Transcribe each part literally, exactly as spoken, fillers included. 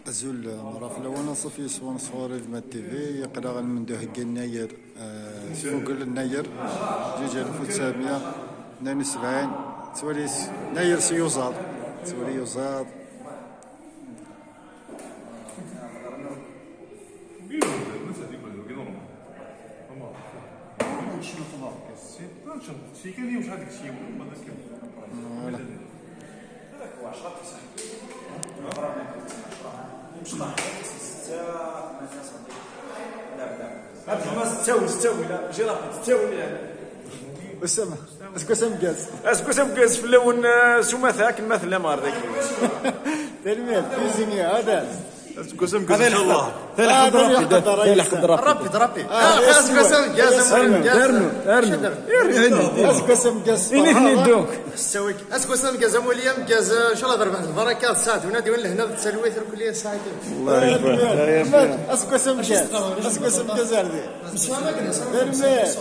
Azul, eh, merra fell-awen, aṣaf yes-wen sɣur Ilmad T V, yeqla lmenduh n Nnayer, eh, sfugel Nnayer, ǧiǧ alef u tesɛemya tnayen u sebɛin, ttwali s-, Nnayer s yuẓaḍ, ttwali yuẓaḍ. Voilà. Usama, aseggas ameggaz fell-awen, eh, s umata akken ma tellam ɣer dagi. Tanemmirt, tizini, hada. Aseggas ameggaz, inchallah. Talḥeqq d Rabbi, talḥeq d Rabbi. Rabbi, d Rabbi. Ah, aseggas ameggaz, aseggas ameggaz. Rnu, rnu. Aseggas ameggaz. Ini-ten-id donc. Aseggas ameggaz, amulli ameggaz, inchallah d rrbeḥ d lbaraka, d sseɛd, unadi, lehna, d talwit, lkulliya, ssaɛid. Aseggas ameggaz. Aseggas ameggaz ar din. Tanemmirt.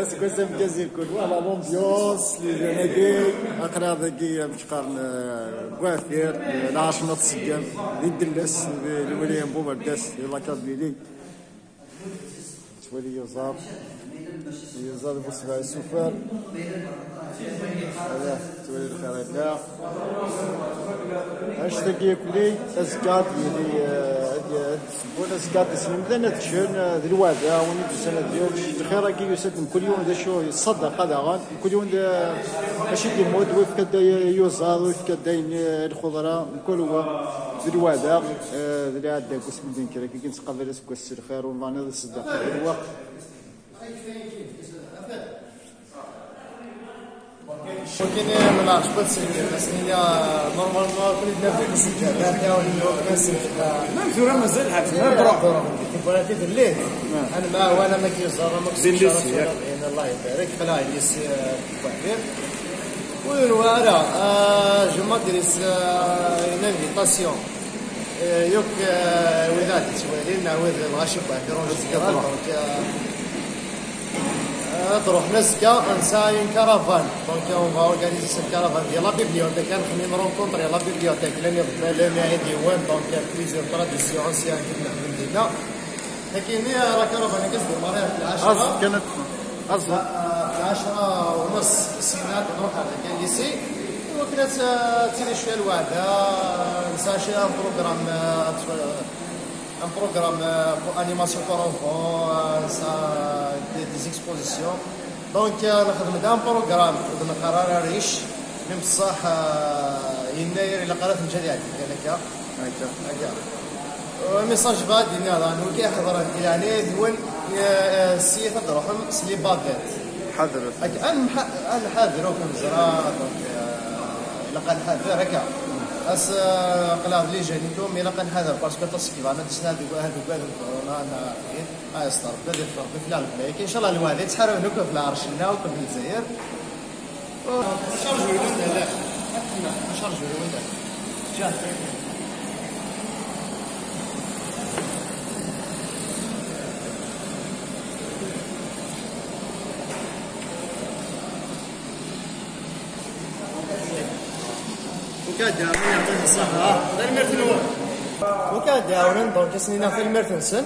Aseggas ameggaz irkul, voilà, l'ambiance, les jeunes-agi, aql-aɣ dagi, amek qqaren, eh, deg Waɛfir, eh, lɛaṣma tseggem, di Delles, di lwilaya n Bumerdas, di la Kabylie. Ttwali yuẓaḍ, yuẓaḍ bu sebɛa isufar. Ala, ttwali lxir akka. Annect-agi yakk-nni, azekka ad yili, eh, ad, ad d-sewwen, azekka ad d-slemden, ad ččen, eh, d lwada, win i d-yusan ad yečč. Lxir-agi yusa-d mkul yiwen d acu, ṣṣadaqa daɣen, mkul yiwen d, eh, acu i d-yemmut, wa yefka-d ay-, yuẓaḍ, wa yefka-d ayen, eh, lxeḍra, mkul wa d lwada, eh, d lɛadda deg usmel d nekr, akka i nettqabal aseggas s lxir, u nḍan ad ṣṣadaqa d lweqt. ولكن ما نعرفش بغيت نسجل، بس هي نورمالمون كل بنادم كيسجل، لا حتى واحد ما كيسجل. لا، مزال حاجة، ما بروح. كيبغي كيدير ليه. انا ما، وانا ما كيزهر، ما كيسجل. الله يبارك، خلاه يليس، آه، كبير. وين وارا، آه، جو مادريس، آه، une invitation. آه، يوك، آه، ولاد سوالين، نعوذ الغاشي بعد رونج كبير. دونك، آه، آه، تروح نسكا، نسا une caravane. دونك، on va organiser cette caravane ديال la bibliothèque، نخمم rencontre ديال la bibliothèque، لأن يضمن لهم يعيد يوان، دونك، plusieurs traditions anciennes كنا في المدينة. لكن هي راه كرهبة اللي كتدير ماريا في العشرة. أصل كانت، أصل. آه، في العشرة ونص سينات نروح على كان ليسي. وكانت، آه، تيلي شوية الوعدة، آه، نسى شوية بروغرام، آه، أطفال، آه، بروغرام، آه، بو أنيماسيون بور أونفون، آه، نسى دي، دي زيكسبوزيسيون. دونك، آه، نخدم دام بروغرام، ونقرر ريش، من بصح، آه، يناير إلا قرات نجا لي عندي، كان هكا. هكا. هكا. ميساج فادي نهضر، نقول كي حضرت، يعني، دول، آه، آه، السيد تروحهم سلي بافيت. حضرت. هكا، أنا مح-، أنا حاضر وكم زرا، دونك، آه، إلا قال حاضر، هكا. أس، آه، قلاب لي جانيتو، مي إلا قال حاضر، باسكو تصكي، أنا دسنا هذوك، هذوك، هذوك، كورونا، أنا فين؟ آه، يستر، بلادي يفرق، في العالم، إن شاء الله الوالد، تحرر لكم في العرش، لنا وكم في الجزائر. شارجو يدوز هذا. شارجو يدوز. جاه. وكاد يعاون يعطيه الصحة. غير ما في الوقت. وكاد يعاون، دونك، سنينا في المرتنسن.